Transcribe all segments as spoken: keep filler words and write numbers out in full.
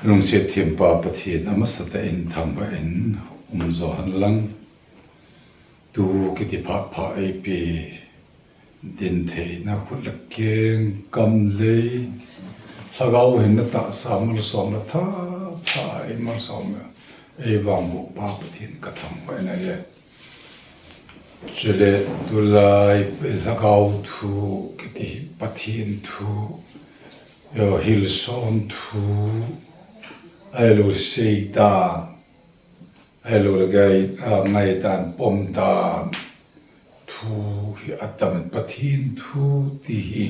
Lungset thempa Pathen amasatah in thangvah in umjo henlang. Tu kiti phat pha eipe dintheina khut le keng, kam lei, lhagao hinna tahsa malsom le tha, tha ei malsom le ei vangboh pa Pathen kathangvah in ahi. Chule tulai lhagao thu kiti hi Pathen thu, hilson thu, ahilou le seitan, ahilou le ngai, ngaidan, pomdan thu hi atam in Pathen thu ti hi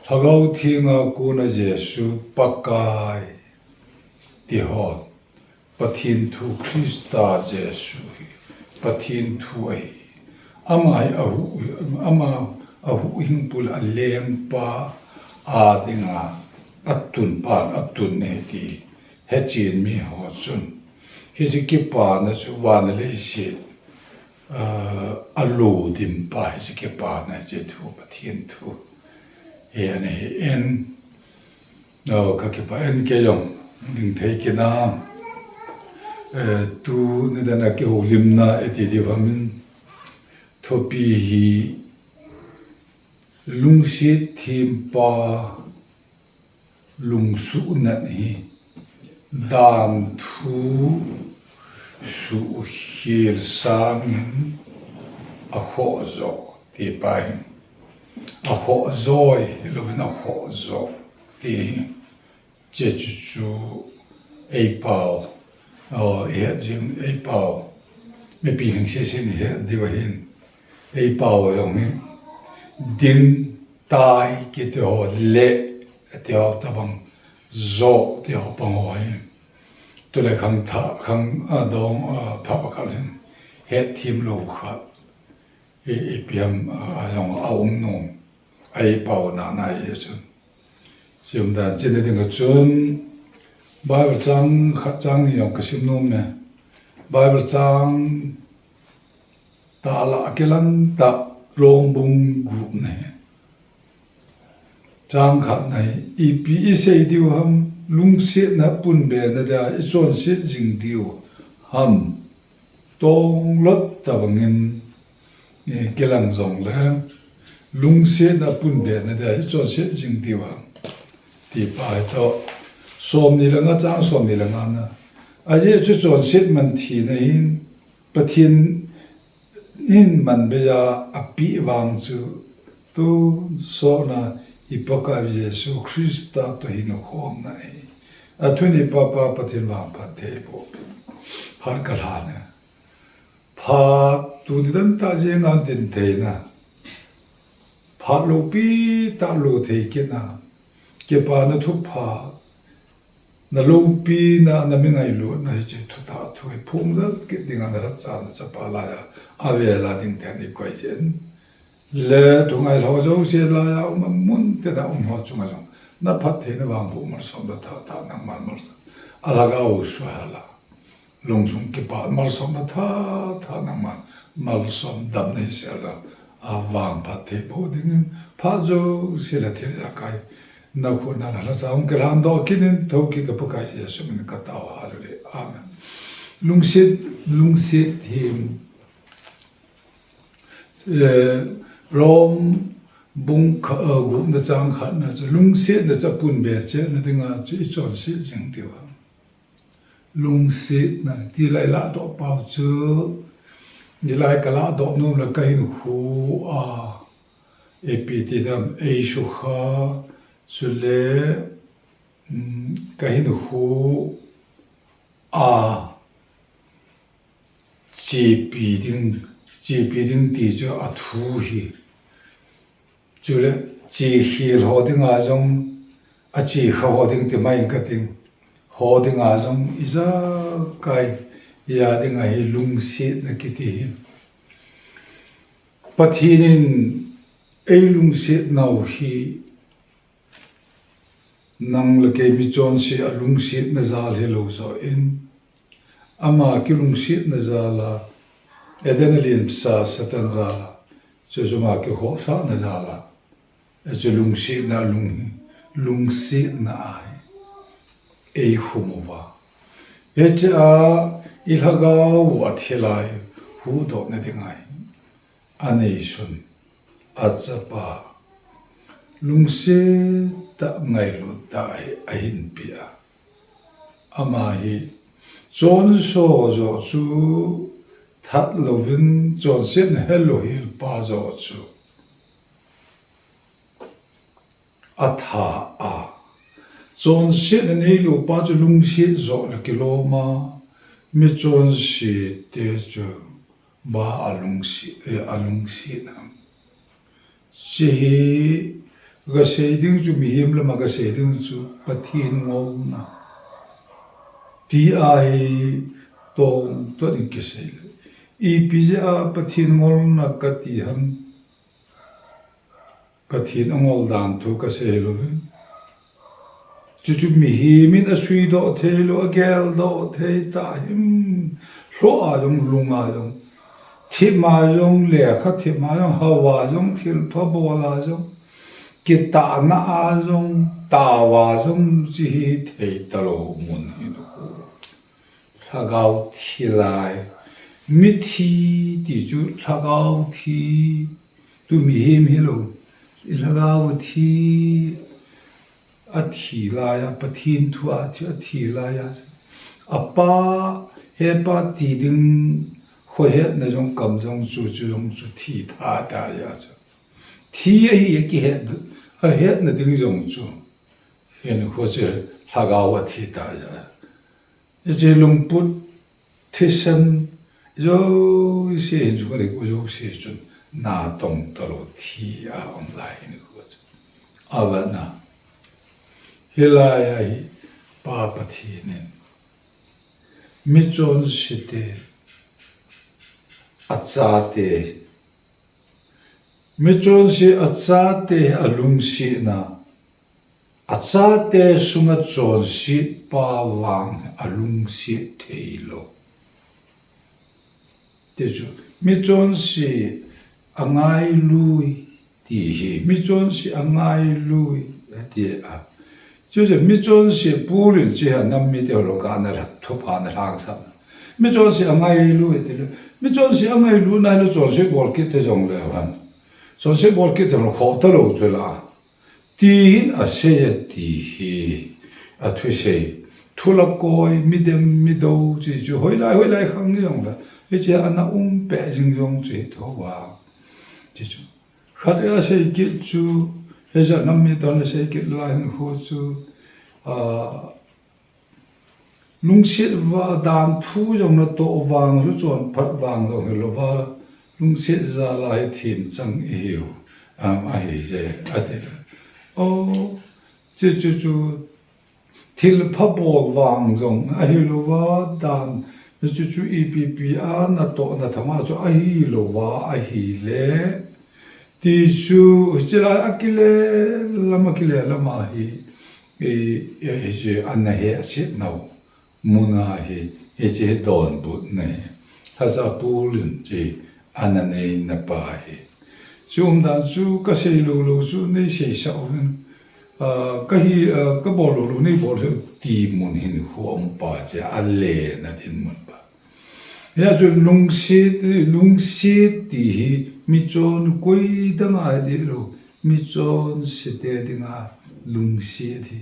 Lhagao Thenga kona Jesu Pakai ti ho. Pathen thu Christa Jesu hi Pathen thu ahi. Ama hi ahuh, ama ahuhhingpu le alengpa a dinga atunpan atun ahi ti hechen miho chun hiche kipana chu van le leiset alodimpa hiche kipana hiche thu Pathen thu hi ana hi in. Kakipah in, kei jong dingthei kit na, tu nidan a kihoulimna iti diu ham in, thupi hi lungset thempa lungsuhnat hi danthu suhkhel sangin akhohjo ti pa hi, akhohjoi hilouvin akhohjo ti hi. Hiche chu chu eipao, ihet jing eipao, mipi lhingset set in ihet diu ahin, eipao jong hi ding, tai kiti ho, le ti ho tobang, jo ti ho pang ho hi, tule khangthah, khang adong, phabep khat hin hetthem lou khat ipi ham ajong aum nom, eipaona na ahi chun. Sim dan china dinga chun Bible chang khat chang ni jong kasim nom e. Bible chang tah lah a kilang tah Rom bung gup na hi. Chang khat na hi ipi isei diu ham, lungsetna punbe na dia ichonset jing diu ham, tonglot tobangin kilang jongle, lungsetna punbe na dia ichonset jing diu ham, ti pa hi toh, somni le nga chang somni le nga na. Ajeh chu chonset man thina hin Pathen in manbeiya apeh vang chu tonsot na i Pakai Jesu Christa toh hinkhomna ahi. Athuni papa Pathen vangphatthei boh pin. Phat kalhan e. Phat tuni dan tah jenga dintheina. Phat loupi tah lou thei kit na. Kipana thupha. Na loupina, na mi ngailutna hiche thutah thu hi phongjal kit dinga na lhacha na chapa laiya, avela ding ten ikoi jin. Le thungai lhou jouse laiya, um amun tena um ho chunga jong. Na phattheina vangboh malsom le thathah nangman malsom. Alhagao suhela. Lungsung kipah malsom le thathah nangman malsom damna hisel le. Avangphatthei boh dingin, phat jouse le thil ijakai. Na khut na lhacha hung kilhan doh kit in, thokit ka Pakai Jesu min katao, hallelujah. Amen. Lungset, lungset thim. Eh, Rom bung kha, eh, gup na chang khat na chu, lungsetna chu apunbe chetna dinga chu ichonset jing diu ham. Lungsetna, tilai ladoh pau chu, nilai kaladoh nom le kahinkho a, ipi ti dam, eisukha, chule, um, kahinkho a, chepi ding, chepi ding ti chu athu hi. Chule, chekhel ho dinga jong, achekha ho ding ti mai kating. Ho dinga jong, ijakai, iya dinga hi lungsetna kiti hi. Pathen in eilungset nau hi, nang le kei michonse alungsetna jal hilou joh in, ama kilungsetna jal a, Eden a lensa Satan jal a, chuchu ama kikhohsahna jal a, hichu lungsetna alung hi, lungsetna ahi. eikhum uva. Hichea i lhagao u athilai huhdohna dinga hi aneisun, achapa, lungset tah ngailut tah hi ahinpeh a. Ama hi chonse joh chu that louvin, chonsetna helou helpa joh chu atha a, chonsetna neilou pa chu lungset joh le kilom a, mi chonse te chu ba alungset, eh, alungset ham. Hiche hi kasei ding chu, mihem lama kasei ding chu Pathen ngolna ti ahi, tong tah in kisei le. Ipi jeh a Pathen ngolna kati ham? Pathen angol dan thu kasei lou. Chuchu mihem in asuidoh theilou, ageldoh thei tahim. Lhoh a jong, lung a jong, thim a jong, lekha thim a jong, hao a jong, thilpha bol a jong, kitahna a jong, tao a jong, hiche hi thei talou mun ahi. Lhagao thilai, mithi ti chu lhagao thi, tu mihem hilou, i lhagao thi, athi laiya, Pathen thu a thi, athi laiya, apa, hepa ti ding khohetna jong, kam jong chu, chu jong chu thi tha tah ahi chu. Thi ahi, akihet, ahetna ding jong chu, hinkho chu lhagao athi tah ahi. Hiche lungput thisan jouse hin chu kadei u jouse chun natong talou thi a um lai hinkho chu. Avetna hilai a hi Pa Pathen in michonse te, achate, michonse achate alungsetna, achate sunga chonset pa vang alungset theilou. Tichu, michonse angailui ti hi, michonse angailui ati a. Chuche michonse Paul in hiche a nam mite ho langa ana lha, thupha ana lhangsah. Michonse angailui tile, michonse angailui nahile chonset bol kit te jongle hen, chonset bol kit te jongle khoh talou chu la. Ti hin asei e ti hi, athusei, thulakoi, midem, midou, hiche chu hoilai, hoilai khang jongle, hiche ana um peh jing jong chu hi thou a. Hiche chu khat asei kit chu, hiche nam miten asei kit lai hinkho chu, a, lungset va dan thu jong natoh vang, lungchon phat vang jong hilouva, lungset jal a hi themchang ihiu, am, ahije, ati. O, hiche chu chu, thilpha bol vang jong ahilouva dan, hiche chu ipi ipi a natohna thama chu ahilouva ahile, ti chu hiche lai a kile lam, akile lam a hi, i, i, hiche ana hehset nau mun a hi, hiche hi donbutna hi, lhacha Paul in hiche ana neina pa hi. Chu umdan chu kasei lou lou chu neiseisah uvin, a, kahi, a, kabol lou lou neibol hih un ti mun hinkho um pa hiche a lena dinmun pa. Hia chu lungset, lungset ti hi michon koi dang a dih lou, michonse te dinga lungset hi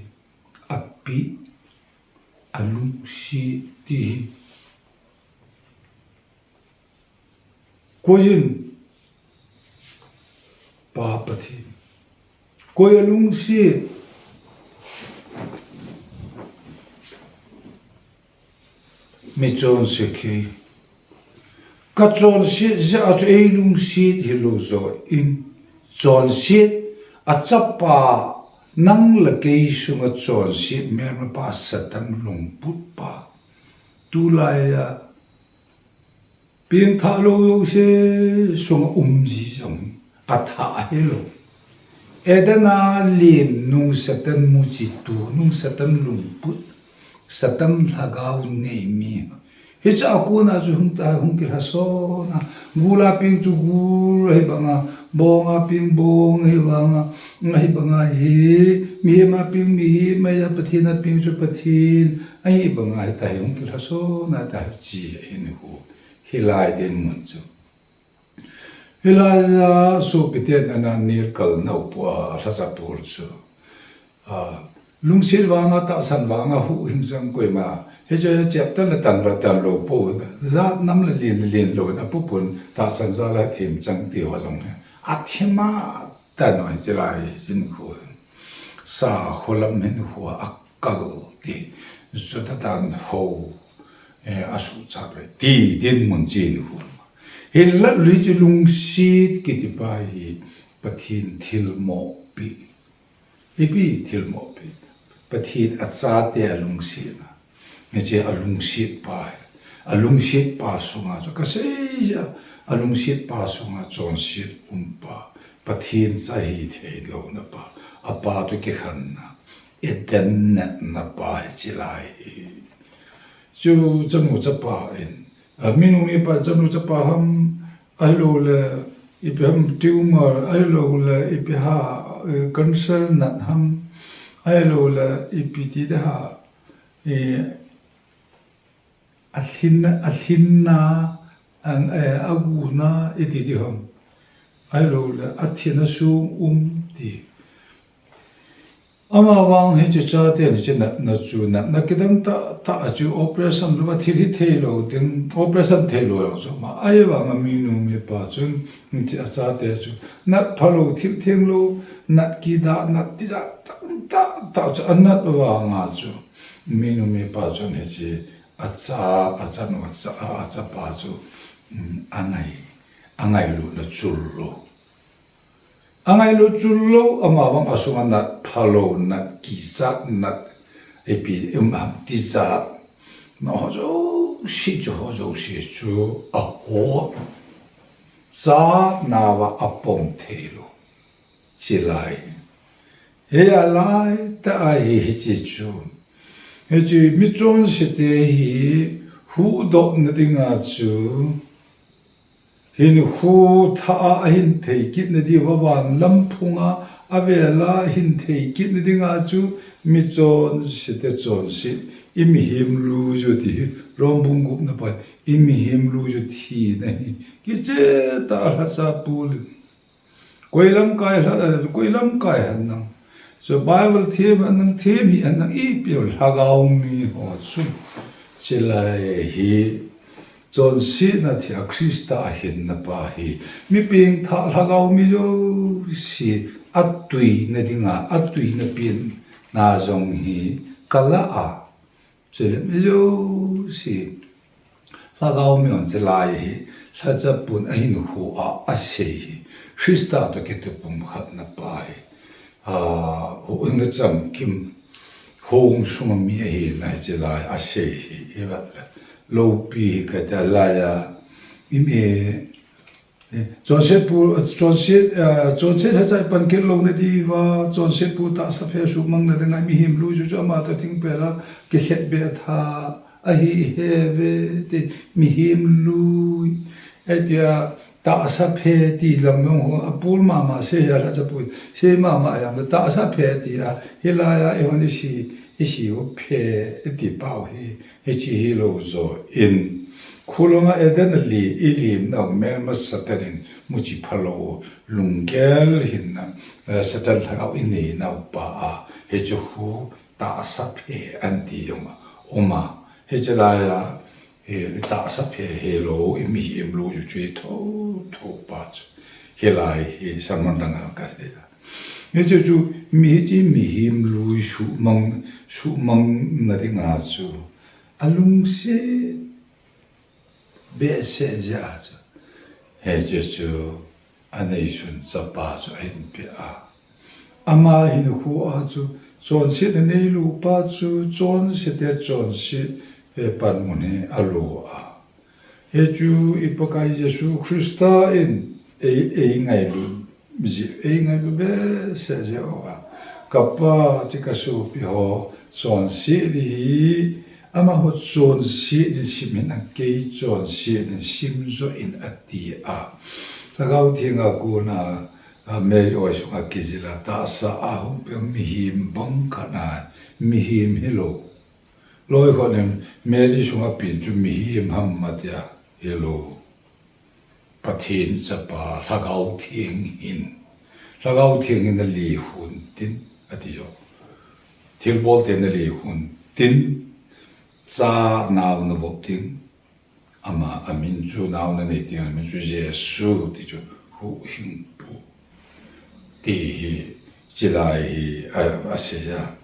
api, alungset ti hi. Koi in? Pa Pathen. Koi alungset? Michonse kei. Kachonset jeh a chu eilungset hilou joh in, chonset, achapa nang le kei sunga chonset melmapa Satan lungput pa. Tulai a pengthah lou jouse sunga um ji jong athah hilou. Eden a len nung Satan muchi tu nung Satan lungput, Satan lhagao nei mi. Hiche a kona chu hung ta, hung kilhason a. Gul a peng chu gul ahi banga, bong a peng bong ahi banga, ahi banga hi Mihem a peng mihem, ahi a Pathen a peng chu Pathen, ahi banga hita hi hung kilhason a ta hi chi ahin khu. Hilai dinmun chu. Hilai a sopiten ana nilkal nau pua lhacha pul chu. A, lungset vanga tahsan vanga huhhing chang koima. Hiche chapter le tan le tan lou pou. Jat nam le lien le lien lou in apupun tahsan jal a thim chang ti ho jong hi. Athima tan oi chilai jin khu. Sa kholam hin khu akal ti. Juda dan ho. Eh, asuhchat le ti dinmun chin khu. Hinla lui chu lungset kiti pa hi Pathen thilmopi. Ipi thilmopi. Pathen achate alungsetna. Hiche alungset pa hi. Alungset pa sunga chu kasei a. Alungset pa sunga chonset um pa. Pathen cha hithei louna pa. Apa toh kikhenna. Eden natna pa hi chilai hi. Chu chanu chapa in. A, minu mipa chanu chapa ham, ahilouleh, ipi ham tumor, ahilouleh, ipi ham, eh, cancer nat ham, ahilouleh, ipi ti de ham, eh, alhin, alhinna, ang, eh, aguna, iti ti ham. Ahilouleh, athina sung um ti. Amavang hiche chate hiche natna chu, natna kidang tah, tah a chu operation louva thil hithei lou ding, operation thei lou jong chu ama. Ahivanga minu mipa chun, hiche achate chu, nat phalou, thil theng lou, nat kidah, nat tijat, tah, tah, tah chu anat vanga chu. Minu mipa chun hiche acha, achanu, acha, achapa chu, um, angai, angailutna chul lou. Angailutna chul lou, amavang asunga nat phalou, nat kichat, nat ipi um ham tijat. Na ho jouse chu, ho jouse chu, aho. Cha nauva apom thei lou. Chilai. Hi alai tah ahi hiche chu. Hiche michonse te hi huhdohna dinga chu. Hinkho thah a ahin thei kitna diuva van lam phunga avela ahin thei kitna dinga chu michonse te chonse i mihem lui u ti hi Rom bung gupna pa i mihem lui u thina hi kiche tah a lhacha pul. Koi lamkai lha, koi lamkai hen nang. Chu Bible them hen nang, them hih hen nang, ipi lhagao mi ho chu. Chilai hi, chonsetna thia Christa a hinna pa hi. Mi pengthah lhagao mi jouse, atuina dinga, atuina pen na jong hi, kala a. Chule mi jouse. Lhagao mi hon chilai hi, lhacha pun ahinkho a, asei hi. Christa toh kitoh pumkhatna pa hi. A, huhhingna chamkim, hung sunga mi ahina hi chilai asei hi. Ivat le, loupi hi kati a lai a, imi, Eh, chonset pu, chonset, eh, chonset lhacha i pan kit louna diuva, chonset pu tahsa phe suhmangna dinga mihem lui chu chu ama toh thingpel a kikhetbeh tha ahi hih e ti mihem lui. Ahi tia tahsa phe ti lam jong ho apul mama sei a lhacha pu sei mama jong tahsa phe ti a hilai a eihon isi, isi u phe ti pau hi. Hiche hilou joh in, khulunga Eden a li, i limnau melma Satan in muchi phalou, lunggel hinna, eh, Satan lhagao i neinau pa a, hiche khu tahsa phe anti jong a, um a, hiche lai a, eh, tahsa phe hilou, i mihem lui u chu i thotho pa chu. Hilai hi sermon dang a kasei a. Hiche chu mi hiche mihem lui suhmang, suhmangna dinga chu. Alungset behseh jeh a chu. Hiche chu aneisun chapa chu ahin pe a. Ama hinkho a chu chonsetna neilou pa chu chonse te chonse, eh, panmun hi alo a. Hichu i Pakai Jesu Christa in ei, eingailu ji, eingailu behseh jeh uva. Ka Pa ti ka sopi ho, chonset ding hi, amaho chonset ding sim in a kei chonset ding sim jo in ati a. Lhagao Theng a kona, A Mary oi sunga kijil a tahsa a hung peng mihem bang khat a, mihem hilou. Loi khat in Mary sunga pen chu mihem ham atia, hilou. Pathen chapa Lhagao Theng hin, Lhagao Theng hin nalehun tin, ati jo. Thilbol te nalehun tin, cha nao navop ding. Ama, amin chu nao nanei ding, amin chu Jesu ti chu huhhingpu. Ti hi, chilai hi, a, asei a.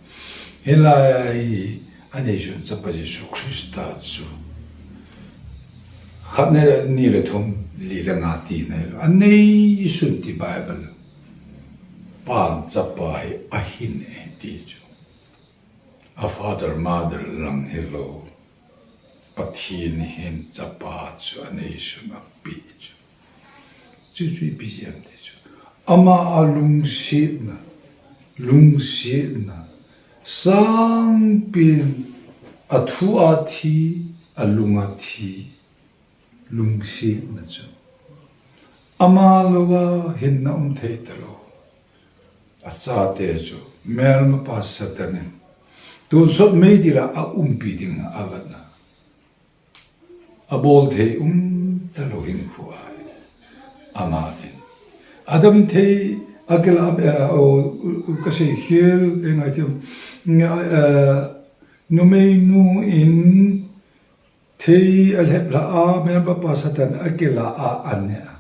Hilai a hi, aneisun chapa Jesu Christa chu. Khat le ni le thum, li le nga tina hilou. Aneisun ti Bible. Pan chapa hi ahin e ti chu. A father mother lang hilou. Pathen hin chapa chu aneisun ape chu. Chu chu ipi jeh ham ti chu. Ama a lungsetna, lungsetna, sangpen a thu a thi, a lung a thi, lungsetna chu. Ama louva hinna um thei talou. Achate chu, melmapa Satan in, tonsot meidil a aumpi ding a avetna. Abol thei um talou hinkho ahi. Ama in. Adam thei akilah, eh, o, o, kasei khel, eh, ngai ti, eh, numeinu in thei alhep lha a, melmapa Satan akilah a, ane a.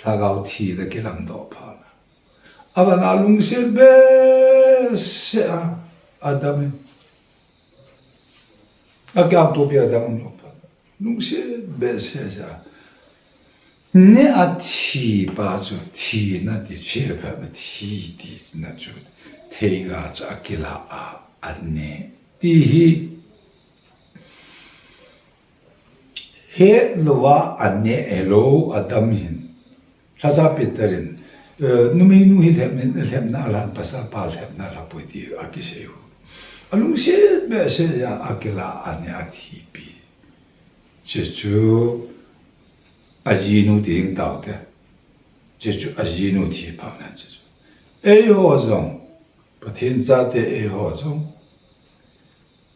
Lhagao thina kilamdoh phat a. Aban a lungset behseh a, Adam in. Akiangtopi a dang umlou phat. Lungset behseh a. Neh a thi pa chu, thina ti, chilphat na thi tina chu, theiga chu akilah a, ane. Ti hi, het louva ane hilou Adam hin. Lhacha Peter in, eh, numeinu hi lhep, lhepna alhan, pasalpa lhepna alhapoi ti akisei u. Alungset behseh a akilah a ane a thipi. Chuchu ajinu ti ding taute. Chuchu ajinu thi phat na chuchu. Eiho jong, Pathen chate eiho jong.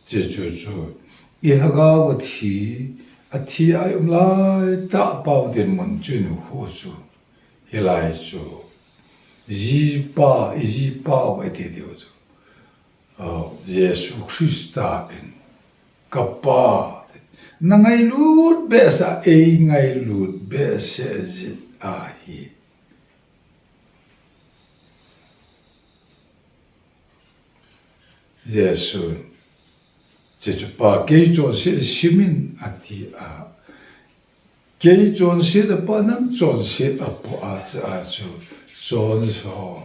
Chuchu chu, i lhagao athi, athi a i um laitah pau dinmun chu i nukhu chu. Hilai chu, jipa, i jipa u iti diu chu. Oh, Jesu Christa in, ka Pa, na ngailut behseh a, ei ngailut behseh jeh ahi. Jesu, chuchu Pa kei chonset simin ati a. Kei chonset a Pa nang chonset apo a chu a chu chonset,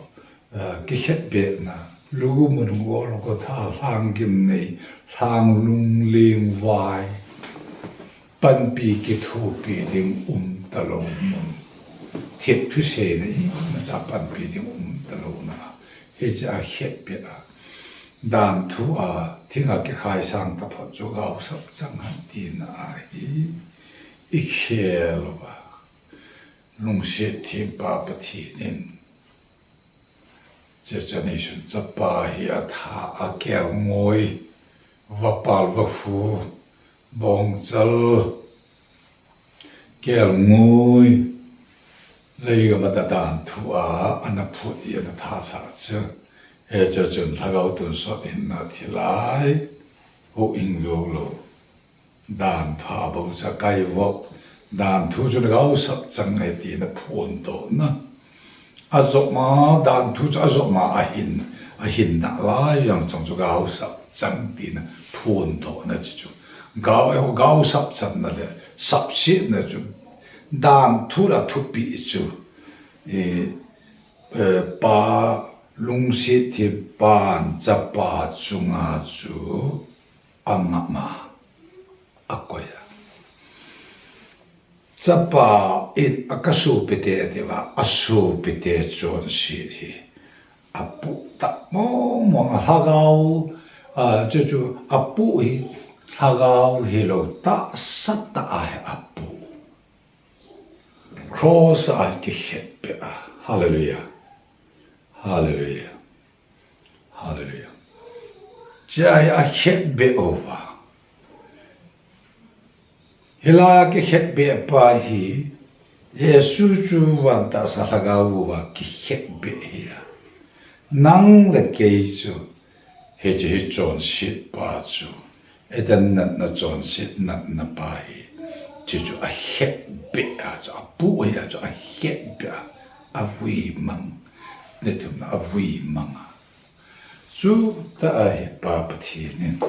ah, kikhetbehna, lugu mun Golgotha lhang gimnei, lhang lungling vai. Panpi kithopi ding um talou mun. Thip thuseina imacha panpi ding um talou na. Hiche a khetbeh a. Danthu a, thinga kikhai sang taphot chu gaosap chang ham tina ahi. I khel uva. Lungset thempa Pathen in. Chuchu neisun chapa hi atha a kelngoi, vapal vakhu, bongchal, kelngoi, leigam a danthu a, ana phut ji ana thasah chu. Hiche chun lhagao tonsot hinna thilai, huhhing jou lou. Danthu a bou cha kaivop, danthu chu na gaosap chang e tina phondohna. Ajop ma, danthu chu ajop ma ahin, ahin nalai jong chang chu gaosap chang tina phondohna chu chu. Gao, gaosap channa le sapsetna chu. Danthu la thupi chu. E, e, Pa lungset thempan chapa chunga chu. Angah ma, akoi a. Chapa in a kasopite ati uva, asopite chonset hi. Apu tah mong mong a lhagao, a, chuchu apu hi lhagao hilou tahsa tah a hi apu. Cross a kikhetbeh a, Hallelujah. Hallelujah. Hallelujah. Chai a khet be over. Hilai a kikhetbeh pa hi, Jesu chu vantahsa lhagao uva kikhetbeh hi a. Nang le kei chu, hiche hi chonset pa chu, Eden natna chonset natna pa hi, chuchu akhetbeh a chu, apoh hi a chu akhetbeh a, avui mang, ni thumna avui mang a. Chutah a hi Pa Pathen in,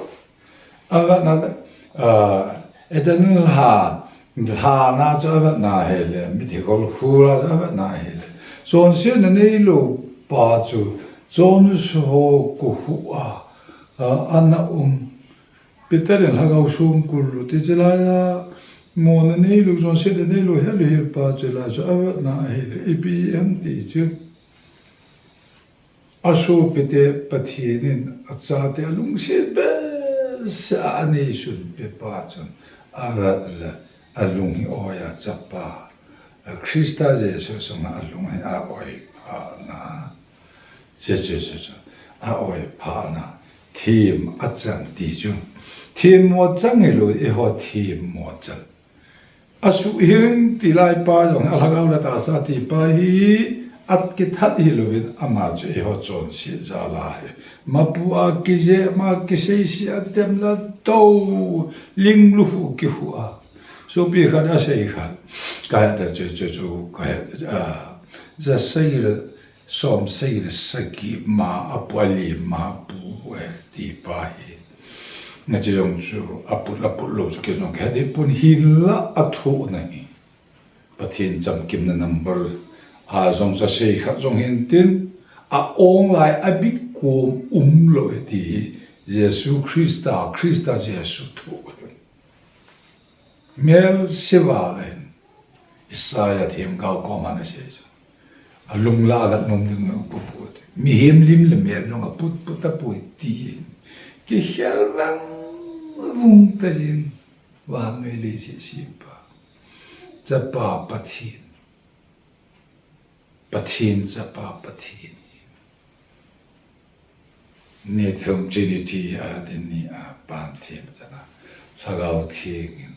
avetna, ah, Eden lhan, lhan a chu avetna ahile, mithi golkhul a chu avetna ahile, chonsetna neilou pa chu, chonse ho kohu a, ah, ana um. Peter in lhagao songkul u ti chulai a, mona neilou, chonsetna neilou, hel u hi pa chu hilai chu avetna ahile, ipi ham ti chu. Asopite Pathen in achate alungset behseh a aneisun pe pa chun, avet le alung hi oi a chapa, Christa Jesu sunga alung hi a oi phat na. Che, che, che, che. A oi phat na. Themmo achang ti chu. Themmo achang hilou, eiho themmo achang. Asuhhing ti lai pa jong, alhagao le tahsa ti pa hi, akithat hilouvin ama chu eiho chonset jal ahi. Mapu a kijep, ma kiseise a tem la to, ling lu hu kihu a. Sopi khat asei khat. Kahet da chu, chu, chu, kahet, ah, ja sei le, som sei le sagi ma apu, ali ma apu, eh, ti pa hi. Nga chu jong chu aput, aput lou chu kei jong kahet ding pon hinla athohna hi. Pathen chamkimna number a jong chu asei khat jong hin tin, a-ong lai abit kom umlou hi ti hi. Jesu Christa, Christa Jesu thu. Mel se val ahin, Isaiah themgao koma ana sei chu. Alung la avet nom ding lou pu pu ti. Mihem lim le mel nung aput put tapoi ti. Kikhel vang vung ta jing. Vannoi leiset sempa. Chapa Pathen. Pathen Chapa Pathen hi. Ni thum Trinity a din ni a pan them chana. Lhagao Theng in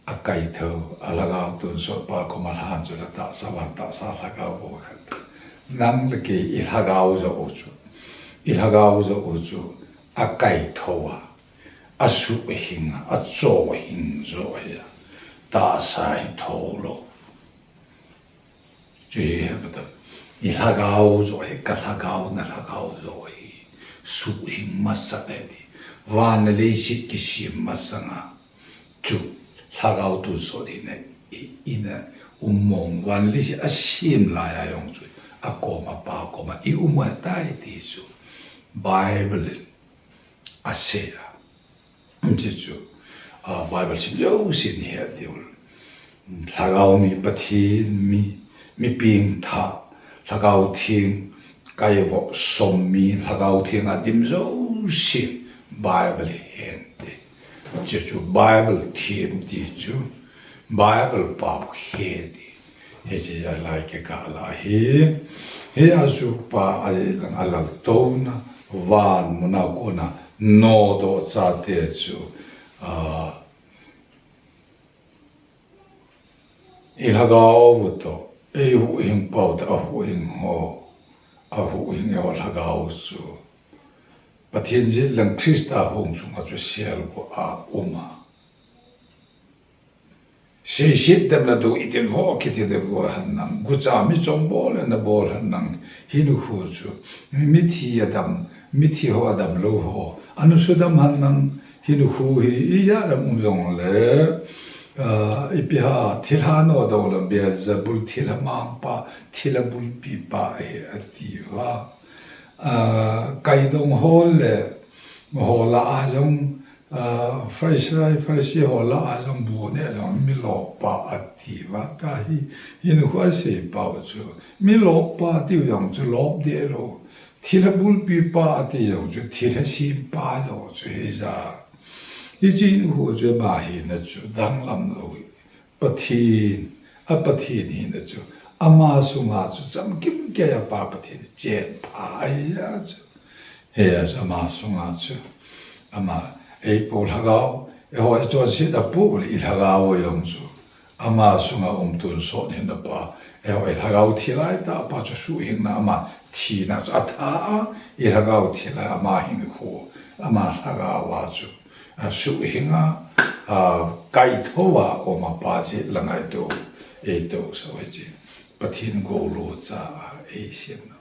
akaitho, alhagao tonsot pa koma lhan chu la tahsa van tahsa lhagao ho khat. Nang le kei ilhagao jo u chu. Ilhagao jo u chu akaitho a. Asuhhing a, achohhing jo hi a, tahsa hi tho lou. Chu hi he pata, ilhagao jo hi, kalhagao, nalhagao jo hi, suhhing masat ahi ti. Van le leiset kisem masanga, chu lhagao tonsot hi na, i, ina um mong, van le leiset asem lai a jong chu, akoma Pa koma i um u ahitai ti chu, Bible in asei a. Hiche chu, ah, Bible sim jousen ihet diu. Lhagao mi Pathen, mi, mi pengthah, Lhagao Theng, kaivop som mi, Lhagao Theng a dim jouse, Bible hi hen ti. Hiche chu Bible them ti chu, Bible pao he ti. Hiche a lai kikah lah hi, hi a chu pa a lang a laltouna, van muna kona nodoh chate chu, ah, ilhagao u toh, eihuhhing pau toh, ahuhhing ho, ahuhhing eiho lhagao chu, Pathen jet lang Christa hung chunga chu selgu a um a. Seiset dem le do itin ho kiti de vo hen lang. Gucha mi chongbol le nabol hen lang. Hinkho chu. Mithi adam, mithi ho adam lou ho. Anusu dam hen lang. Hinkho hi ijat dam um jongle. Ah, ipi ham thilha nodoh le Beelzebul thilha mangpa, thilha bulpi pa hi ati uva. Ah, kaidong ho le, ho lah a jong, ah, Pharisee, Pharisee ho lah a jong bu neh jong mi loppa ati uva. Tahi, hinkho a seipau chu. Mi loppa tiu jong chu lop deh lou. Thilha bulpi pa ati jong chu, thilha sempa jong chu hija. Hiche hinkho chu ama hina chu danglam lou. Pathen A Pathen hina chu, ama sunga chu chamkim keiya Pa Pathen chenpha ahi a chu. Hiya chu ama sunga chu, ama eipu lhagao, eiho ichonset a pu le ilhagao jong chu ama sunga um tonsot hina pa, eiho ilhagao thi laitah pa chu suhhingna ama thina chu atha a, ilhagao thi lai ama hinkho, ama lhagao a chu asuhhing a, a, kaithou a um a pa jeh langa eitou, eitou sah u hiche. Pathen goulo cha a eisemna.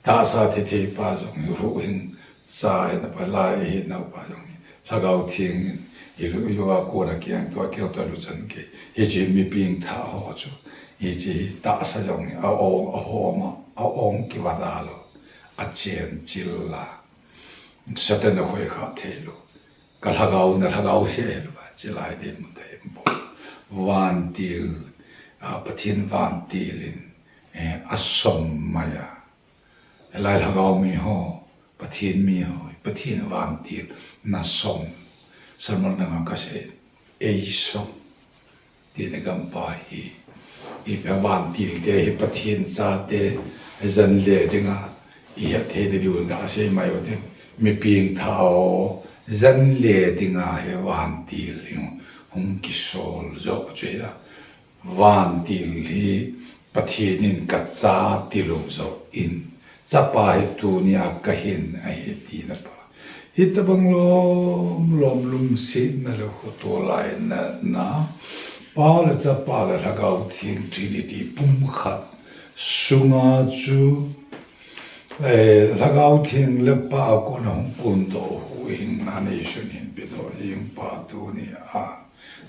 Tahsa thithei pa jong hi huhhing cha hina pa lai hi nau pa jong hi. Lhagao Theng in ilu ilu a kona kiang tua kiang tua lu chan kei. Hiche mi pengthah ho chu. Hiche hi tahsa jong hi a-ong, ahom a, a-ong kivah lou. Achenchil la. Satan a khoikhah thei lou. Ka lhagao na lhagao se lou va, chilai ding mun ta em bo. Vantil, a, Pathen vantil in, eh, asom mai a. Lai lhagao mi ho, Pathen mi ho, Pathen vantil na som. Sermon langa kasei, eisom. Tina gampa hi, ipi vantil te hi Pathen chate, jan le dinga, ihet thei diu dinga asei mai u te, mi pengthah ho, jan le dinga hi vantil hi hung kisol jo chu hi a. Vantil hi Pathen in ka cha tilou jo in, chapa hi tunia kahin ahi tina pa. Hitabang lom, lom lungsetna le khoto lainatna, Pa le Chapa le Lhagao Theng Trinity pumkhat sunga chu, eh, Lhagao Theng le Pa a kona hung kondoh huhhingna neisun hin pedoh jing pa tunia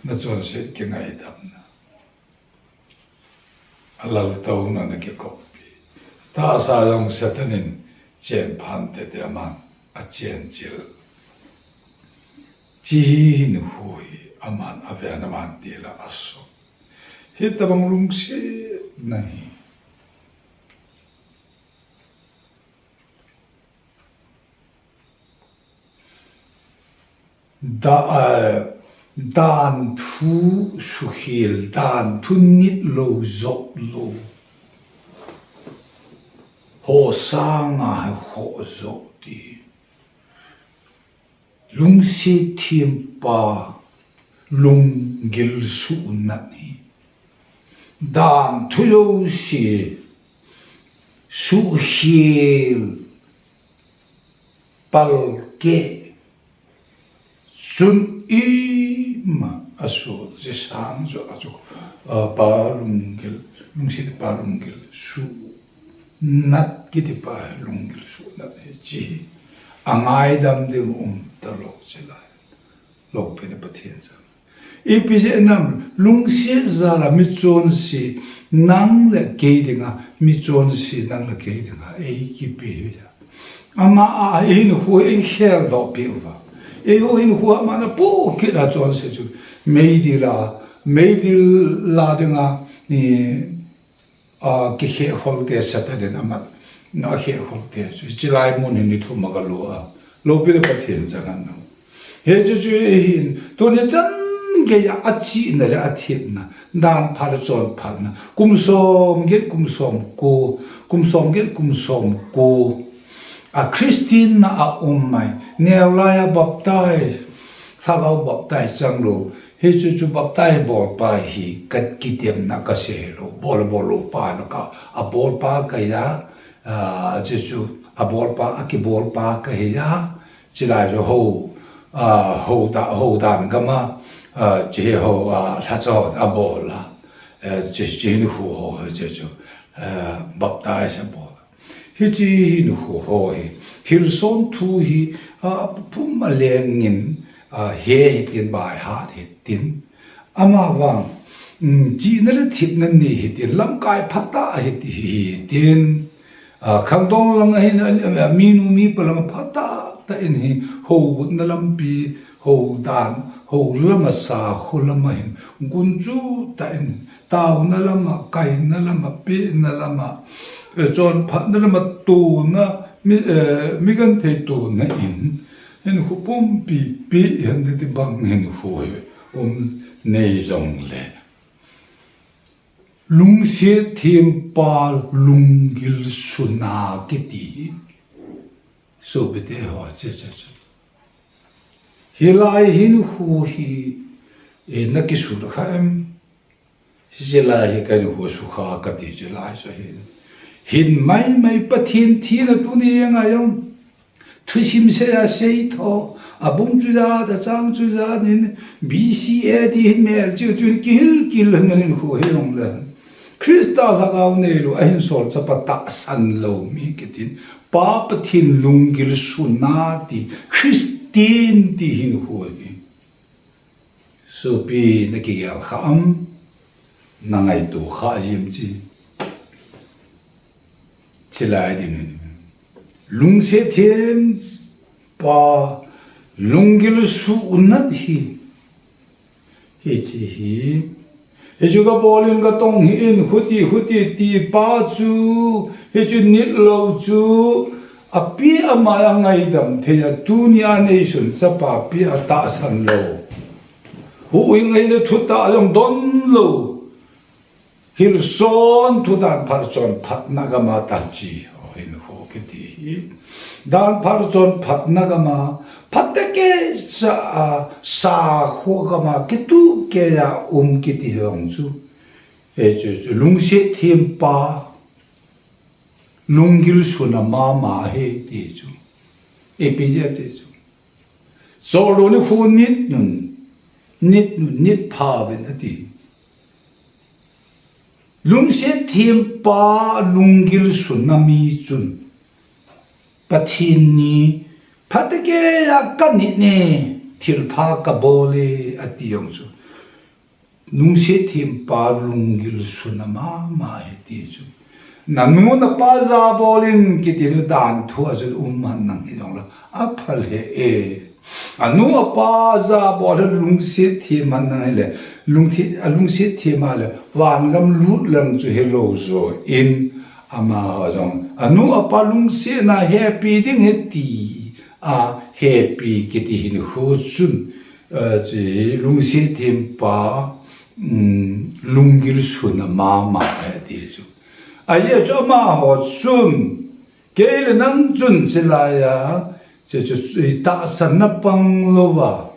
nachonset kingaidamna. Alaltouna nakikoppi. Tahsa jong Satan in chenphan tete aman achenchil. Hiche hi hinkho hi aman aven aman tila aso. Hitabang lungsetna hi. Da, eh, danthu sukhel, danthu nit lou jop lou. Ho sanga hi ho jop ti. Lungset thempa lunggil suhnat hi. Danthu jouse sukhel palkeh chun ima aso jisang jo a chu, a, pa lunggil, lungset pa lunggil suhnat kiti pa lunggil suhnat hiche hi. Angaidam ding um talou chilai. Loupina Pathen chang. Ipi jeh ham, lungset jal a michonse nang le kei dinga, michonse nang le kei dinga, eikipe hi a. Ama a hinkho eikhel doh peh uva. Eiho hinkho aman apoh kit a chonse chu. Meidil a, meidil la dinga, i, a, kikhehkhol te Satan in amat, na khehkhol te, chu, chilai mun hin ni thum a kalu a. Loupina Pathen chang hen nau. Hiche chu eihin, tuni chan geiya achihna le athepna, dan phat le chonphatna, kum som get, kum som ko, kum som get, kum som ko. A Christian na a um mai, neo lai a baptize, Lhagao baptize chang lou, Hichu chu baptize bolpa hi ka kidemna kasei lou, bol, bol lou pa na ka, abolpa kahi a, a, chuchu, abolpa, akibolpa kahi a, chilai chu ho, a, ho da, ho dan gam a, a, chi ho, a, lhacha ho abol a, e, chi, chi hinkho ho, chuchu, e, baptize abol. Hiche hinkho ho hi, Hillsong thu hi, a, phum a lengin, a, he hitin, baihat hitin. Amavang, um, chihna le thepna nei hitin, lamkai phatah hiti hitin. A, khangdong lang a hin, a, a, minu mipa lang phatah tah in hi, houkhopna lampi, hou dan, hou lam a sakho lam a hin, gunchu tah in, Taona lama, kaina lama, pehna lama, eh, chonphatna lama, tona, mi, eh, mi genthei tona in, hinkho pumpi, pi, hen ti bang hinkho hi, um, nei jongle. Lungset thempa lunggil suna kiti hi. Sopite ho, che, che, che. Hilai hinkho hi, eh, na kisu kha em? Hilai hi ka hinkho sukha kati chu lai chu hin. Hin maimai Pathen thina tuni ngai jong. Thusim sei a sei tho, a bung chu ja, a chang chu ja, nin B C A ti hin mel chu, chu kihil kihil hin hinkho hi jong le. Christa lhagao neilou, ahin sol chapa tahsan lou mi kitin, Pa Pathen lunggil suna ti, Christian ti hinkho hi. Sopi na kigel kha am, na ngaito kha jim chi. Chilai ding. Lungset thempa lunggil sunat hi. Hichi hi. Hichu ka bolin ka tong hi in, huti, huti ti pa chu, hichu nit lou chu, api ama a ngaidam thei a, tuni a neisun chapa pi a tahsan lou. Huhhing eina thutah jong don lou. Hilson thutan phat chonphatna gama tachi. Ho hinkho kiti hi. Dan phat chonphatna gama, phatecha a, sakho gama, kituhkeiya um kiti hi jong chu. E chu, chu, lungset thempa, lunggil suna mama hi ti chu. Ipi jeh a ti chu. Choldo nikho nit nun, nit nun, nit pha uvin ati. Lungset thempa lunggil suna mi chun. Pathen ni, phatecha ka nit ne, thilpha ka bol e, ati jong chu. Lungset thempa lunggil suna mama hi ti chu. Na nu na pa jabolin kiti chu dan thu a chu um han nang hi jong la. Aphal he e. A nu a pa jabol hi lungset them han nang hi le. Lungthi-, a lungset them a le. Vangam lut lang chu hilou jo in ama ho jong. A nu a pa lungsetna hepi ding hi ti a hepi kiti hinkho chun. Eh, chi lungset thempa, um, lunggil suna mama e ti chu. Ajeh chu amaho chun, kei le nang chun chilai a, chi chu, chi tahsanna pang louva.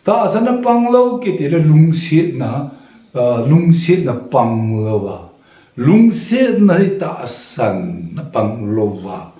Tahsanna pang lou kiti le lungsetna, ah, lungsetna pang louva. Lungsetna hi tahsanna pang louva.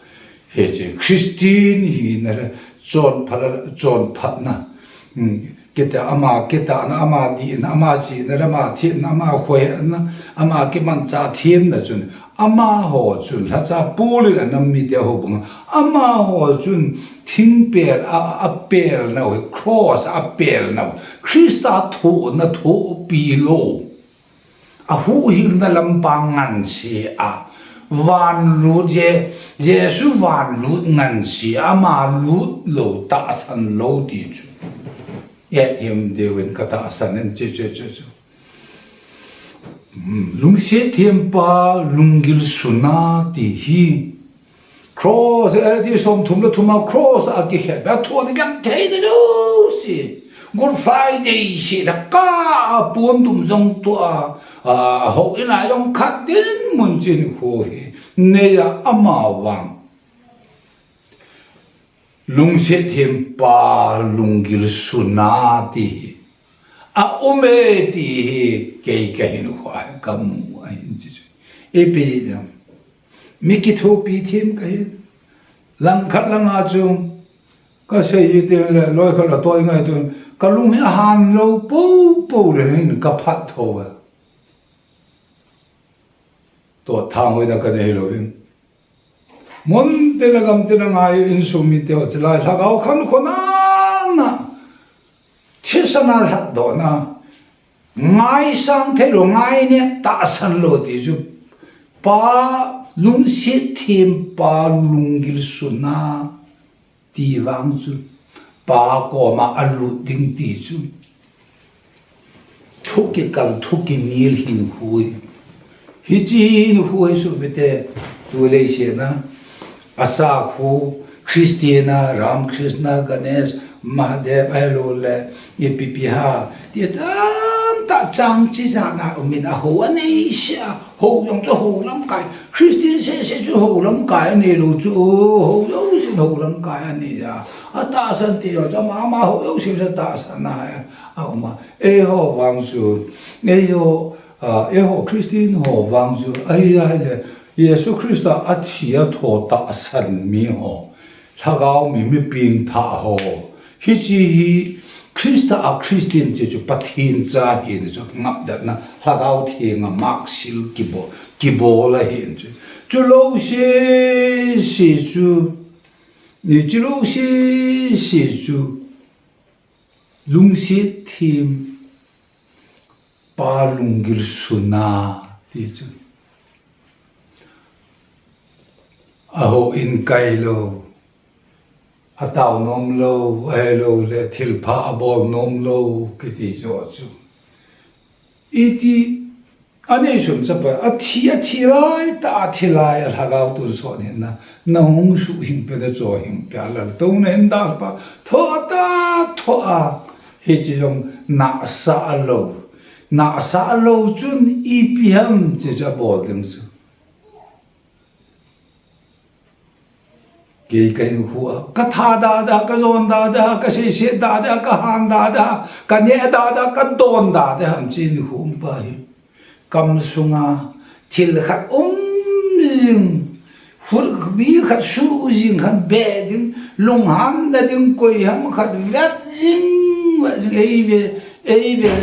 Hiche Christian hina le chonphat, chonphatna. Hmm. Kiti ama, kiti na, ama dihna, ama chihna, ama themna, ama khohna, ama kimanchah themna chun. Amaho chun, lhacha Paul in anam mite houbung. Amaho chun, thingpel a, apelnau hi, cross a apelnau. Christa thohna thohpi lou. Ahuhhingna lampang ngansi a, vanlut Je-, Jesu vanlut ngansi a, ama lut lou, tahsan lou ti chu. Ethem deuvin ka tahsan in, che, che, che, che. Hmm, lungset thempa, lunggil suna ti hi. Cross, eh, ti somthum le thum a cross a kikhen, a thon gam thei na jouse. Good Friday seh le ka a pon dum jong tua, a, houin a jong khat dinmun chin khu hi. Neiya amavang. Lungset thempa lunggil suna ti hi. Aum e ti hi kei kahinkhoa kamu ahin chi chu. Ipi jeh ham. Mi kithopi them kahi. Langkhat langa chu kasei jeng teng le loikhat la toi ngai tun. Kalung hi ahan lou poupou le hin kaphat tho a. Tua thang hoina kanei louvin. Mun tin a gam tin a ngai insung mite ho chilai lhagao khankho nana. Thisan a lhatdohna. Ngaisang theilou, ngaineh tahsan lou ti chu. Pa lungset thempa lunggil suna. Ti vang chu, pa koma alut ding ti chu. Thu kikal, thu kinel hinkho hi. Hiche hinkho hi sopite, tu leiset a, asakho, Christian a, Ram Krishna, Ganesh, Mahadev ahilou le, ipi ipi ham, ti tamtah chang chi jana umin, a ho anei seh a, ho jong chu ho lamkai, Christian seh seh chu ho lamkai anei lou chu, ho jousen ho lamkai anei a, atahsan ti jong chu ama ama ho jousen chu atahsan a, a um a, eiho vang chu, eiho, a, eiho Christian ho vang chu, ahi, ahile, Jesu Christa athi atho tahsan mi ho, Lhagao mi, mi pengthah ho. Hiche hi Christa a Christian che chu Pathen cha ahin chu ngapdatna Lhagao Theng a mark seal kibol, kibol ahin chu. Chulou seh seh chu, ni chulou seh seh chu, lungset them pa lunggil sun a ti chu. Aho in kai lou, atao nom lou, ahilou le thilpha abol nom lou, kiti jo chu. Iti, anei sun chapa, athi, athi lai tah, athi lai, alhagao tonsot hinna, nahung suhhing peh, nachohhing peh, alaltouna hin dalpa, thoh a ta, thoh a, hiche jong nahsah lou, nahsah lou chun ipi ham, hiche chu abol ding chu. Kei kahinkho a, katha dada, kajon dada, kaseiset dada, kahan dada, kaneh dada, kadon dada, ham hiche hinkho umpa hi. Kam sunga, thil khat um jing, khut mi khat suh jing khat beh ding, lunghanna ding koi ham khat vet jing, vet jing, eive, eive,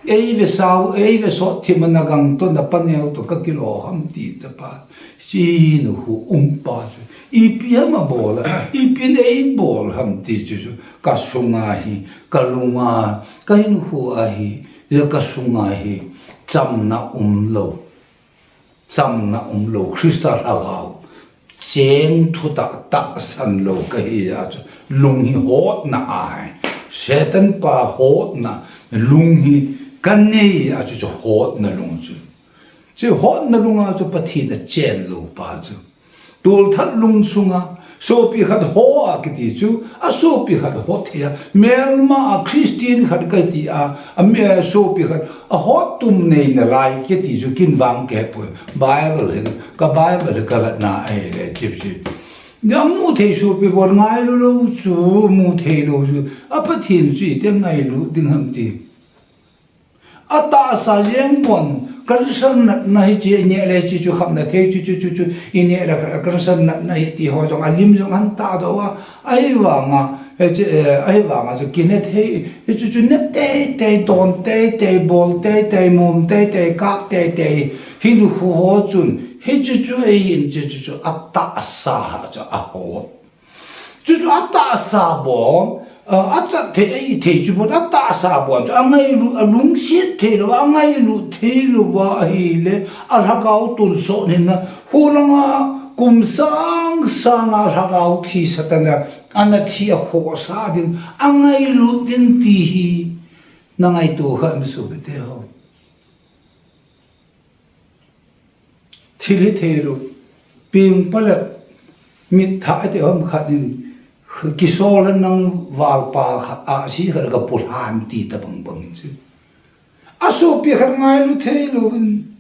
eive sao, eive sot thim a nagang toh, napaneo toh, kakilo ham ti tapa. Hiche hinkho umpa chu, ipi ham abol a, ipi in eibol ham ti chu chu, kasunga hi, kalunga, kahinkho a hi, kasunga hi, chamna umlou, chamna umlou, Christa Lhagao cheng thutah tahsan lou kahi a chu, lung hi hotna ahi, Satan pa hotna, lung hi kanei a chu, chu hotna lung chu. Chu hotna lunga chu Pathen achen lou pa chu. Tolthat lung sunga, sopi khat ho a kiti chu, asopi khat ho thei a, melma a Christian khat kati a, a me-, sopi khat, ahot tum nei nalai kiti chu kin vang kahepoi. Bible hi, ka Bible hi kavetna ahile, chip chip. Amu thei sopi bol ngailu lou chu, mu thei lou chu, a Pathen chu iti ngailu ding ham ti. Atahsa jeng bon, cancer natna hiche, ineh le hiche chu khapna thei chu, chu, chu, chu, ineh le cancer natna hi ti ho jong, alim jong ahin tahdoh a, ahivanga, hiche, eh, ahivanga chu kine thei, hichu chu ne teitei, ton teitei, bol teitei, mom teitei, kap teitei, hinkho ho chun, hichu chu eihin chu, chu, chu atahsa ha chu aho. Chuchu atahsa bon, a, achat thei, ahi thei chu bon, atahsa bon chu, angailut, alungset thei lou, angailut thei lou va ahile, alhagao tonsot hinna, hulanga kum sang sanga lhagao thi Satan a, ana thi akhohsah ding, angailut ding ti hi, nangaito kha em sopite ho. Thil hithei lou, pengpa le mitthah ati ham khat in, kisol a nang valpa khat, ahsi khat kapulhan ti tabang bang in chu. Asopi khat ngailu thei louvin,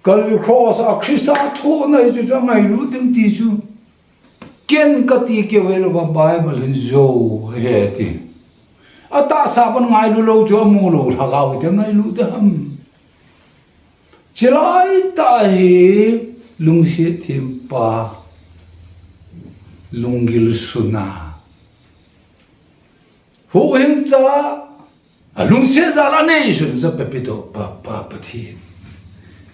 Calvary Cross a Christa thohna hi chu, chu angailut ding ti chu. Ken kati keu hilou va Bible hin jou ahi ti. Atahsa bon ngailu lou chu amu lou lhagao hite ngailu te ham. Chilai tah hi lungset thempa, lunggil suna. Huhhingcha, alungset jal a neisun ja pepi doh pa, pa Pathen.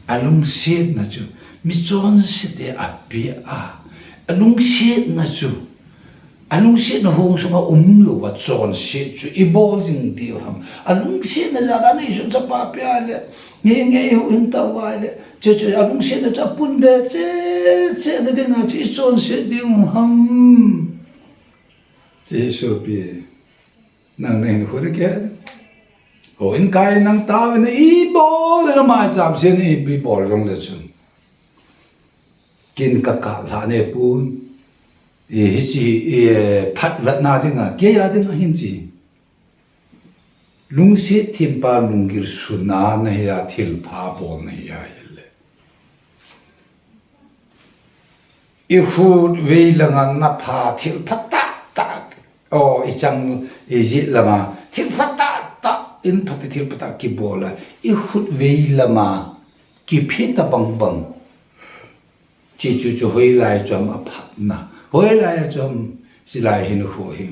Alungsetna chu, michonse te apeh a. Alungsetna chu, alungsetna hung sunga umlou va chonset chu ibol jing diu ham. Alungsetna jal a neisun ja pa peh a le, ngei ngei huhhing tah uva le, chu chu alungsetna chu apun be cheh cheh na dinga chu ichonset diu ham. Chu hi sopi. Nang nahin khu de ke. Houin kai nang taovin ibol le na maicham sen ipi bol jong le chun. Kin kakah lhah ne pun. I, hichi, i, phat vetna dinga, kei a dinga hin chi. Lungset thempa lunggil suna nahi a thilpha bol nahi a hile. I khut vei langa napha thilpha tah tah. O, i chang, i jit lama thilpha tah tah, in phat thilpha tah kibol a. I khut vei lama kiphe ta bang bang. Chi chu chu hoilai chu ham aphatna. Hoilai chu ham silai hin khu hi.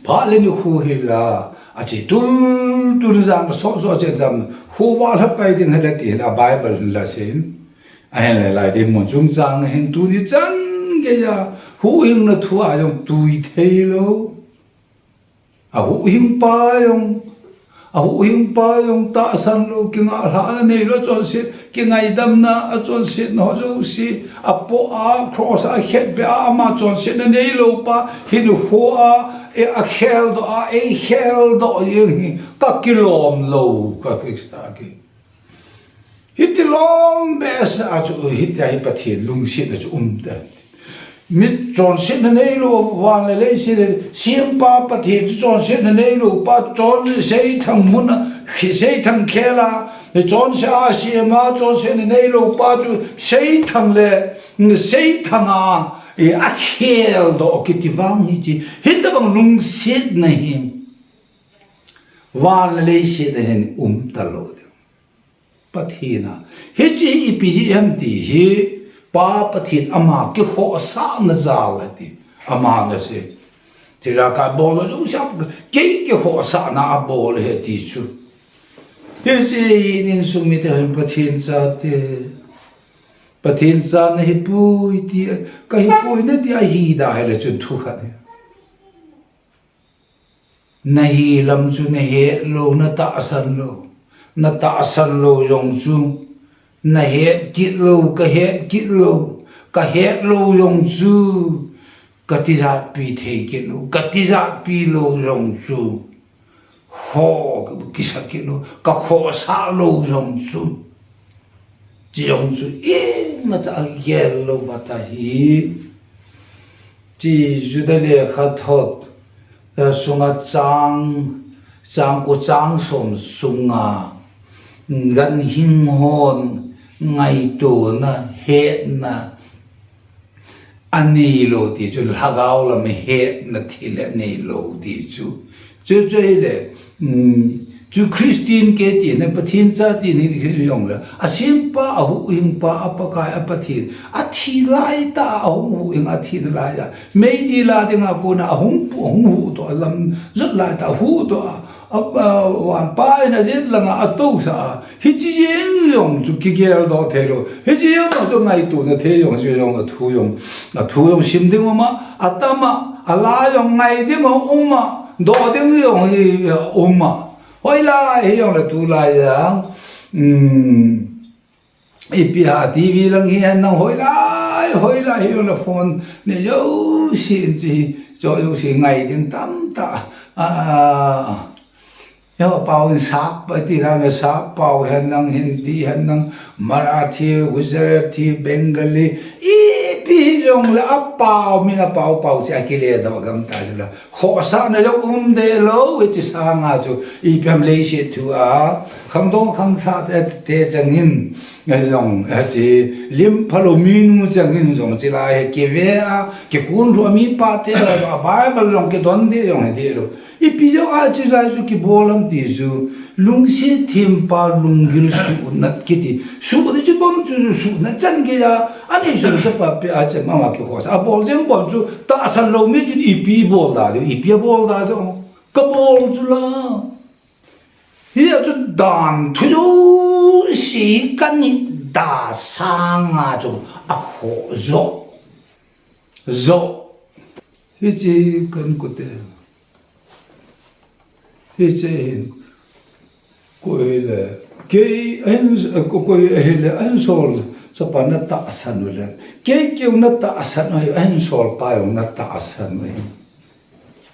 Phat le ni khu hi la. A chi tul tul jam so so che jam. Khu va la pai ding hela ti la Bible la sin. A hin le lai ding mun chung chang hin tuni chan geiya. Huhhingna thu a jong tui thei lou. A huhhingpa jong, a huhhingpa jong tahsan lou, kingahlahna nei lou, chonset, kingaidamna, a chonsetna ho jouse, a po a, cross a khetbe a, ama chonsetna nei lou pa, hinkho a, e a kheldoh a, ei kheldoh jeng hi, ka kilom lou, ka Christa ki. Hiti lom behseh a chu, hiti a hi Pathen lungsetna chu um ta. Mi chonsetna nei lou, van le leiset le, sempa Pathen chu chonsetna nei lou pa, chon seithang mun a, khi-, seithang khel a, chonse a sem a, chonsetna nei lou pa chu seithang le, seithang a, e, a kheldoh kiti vang hi chi. Hitabang lungsetna hi, van le leiset le hin um ta lou ding. Pathen a. Hichi hi ipi jeh ham ti hi, Pa Pathen ama kikhohsahna jal a ti. Ama na sei. Chila ka bol lou jong siam, kei kikhohsahna a bol he ti chu. Hichi hi insung mite hin Pathen chate. Pathen cha nahi poi ti, ka hi poi nati a hi da hile chun thu khat hi. Na hi lam chu na het lou, na tahsan lou. Na tahsan lou jong chu, na het kit lou, ka het kit lou. Ka het lou jong chu, ka tijatpi thei kit lou. Ka tijatpi lou jong chu, ho, kisa kit lou. Ka khohsah lou jong chu. Chi jong chu imacha a gel lou va ta hi. Chi Juda lekhathot, eh, sunga chang, chang ko chang som sunga, ganhing hon ngaitona, hetna, anei lou ti chu, lhagao lam hetna thil anei lou ti chu. Chu chu ahile, um, chu Christian kiti na Pathen cha ti ni hi jong le. A sempa, a huhhingpa, a Pakai, a Pathen. A thi lai ta, a hung huhhing, a thi lai a. Meidil a dinga kona, a hung pu, a hung huhdoh, a lam jot lai ta, a huhdoh a. A, a, van pa in a jet langa, a tousah a. Hichi jeng jong chu kigeldoh thei lou. Hichi jeng jong chu ngaitona thei jong, hichi jong a thu jong, a thu jong sim ding um a, a tam a, a la jong ngai ding um a, doh ding jong hi, um a. Hoilai hi jong le tulai jang, um, ipi ham T V lang hi hen nang hoilai, hoilai hi jong le phone nei jouse in chi, cho jouse ngai ding tamtah. A, Eiho pao in sap, ati dan le sap pao hen nang, Hindi hen nang, Marathi, Gujarati, Bengali, ipi jong le a pao, min a pao pao chi a kiledoh gam ta chu la. Khohsahna jong um deh lou, hichi sanga chu, ipi ham leiset thu a, khangdong khangsah te, te changin, jong, hichi, lim phalou minu changin jong chi lai hi kive a, kikun lou a mipa te, a Bible jong kidon deh jong hi deh lou. Ipi jeh a chu lai chu kibol ham ti chu, lungset thempa lunggil suhnat kiti. Suhnat chu bang chu suhnat chan geiya, anei sung chapa pe a chan mama kikhohsah. A bol jeng bol chu tahsan lou mi chun ipi bol da diu, ipi a bol da diu. Ka bol chu la. Hia chu dan thu jouse ka nit da sanga chu a khoh jo. Jo. Hichi kan kute. Hichi hin. Koi le. Kei ahin, ko-, koi ahile ahin sol chapa na tahsan u le. Kei keu na tahsan u hi ahin sol pa jong na tahsan u hi.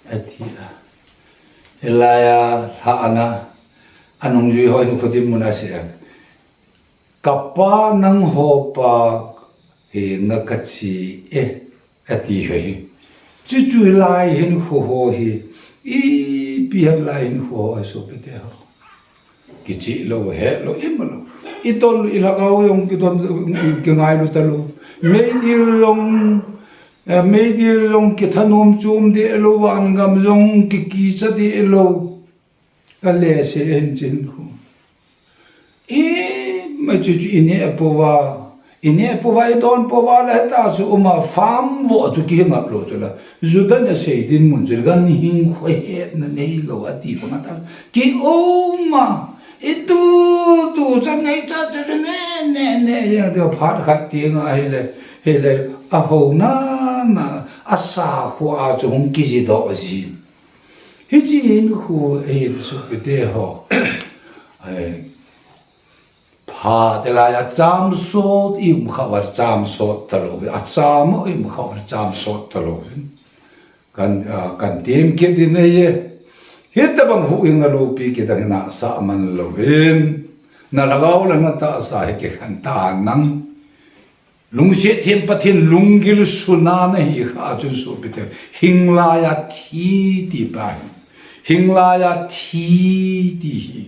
Ati a. Hilai a lha ana. Anung jui hoi nu khodim mun a se a. Ka pa nangho pa henga ka che e, ati hi. Chuchu lai hinkho ho hi, ipi ham lai hinkho ho sopite ho. Kichih lou, het lou, imu lou. Itol, ilhagao jong kidon, kingailu talou. Meidil jong, eh, meidil jong kithanom chom deh lou, vangam jong kikicha deh lou. Kale se hin chin khu. Ima chuchu ineh pouva, ineh pouva, idon pouva le ta chu uma farm vo chu kihingap lou chu la. Juda nasei dinmun chu ganhing khu hetna neilou ati banga ta. Kiuma, itutu cha ngaicha chu ne, ne, ne, ya de phat khat ti nga hile, hile, ahou nana, asa khu a chu hung kiji doh jin. Hiche hinkho hi sopite ho. Ai, pha te laiya cham sot i um khauva cham sot talou. A cham i um khauva cham sot talou. Kan, ah, kan tem kit in ahi. Hitabang huhhingna loupi kidang hi nasa man louvin. Na lhagao le na tahsa hi kikhen ta nang. Lungset them Pathen lunggil suna nahi kha chun sopite. Hing laiya thi ti pa hi. Hing laiya thi ti hi.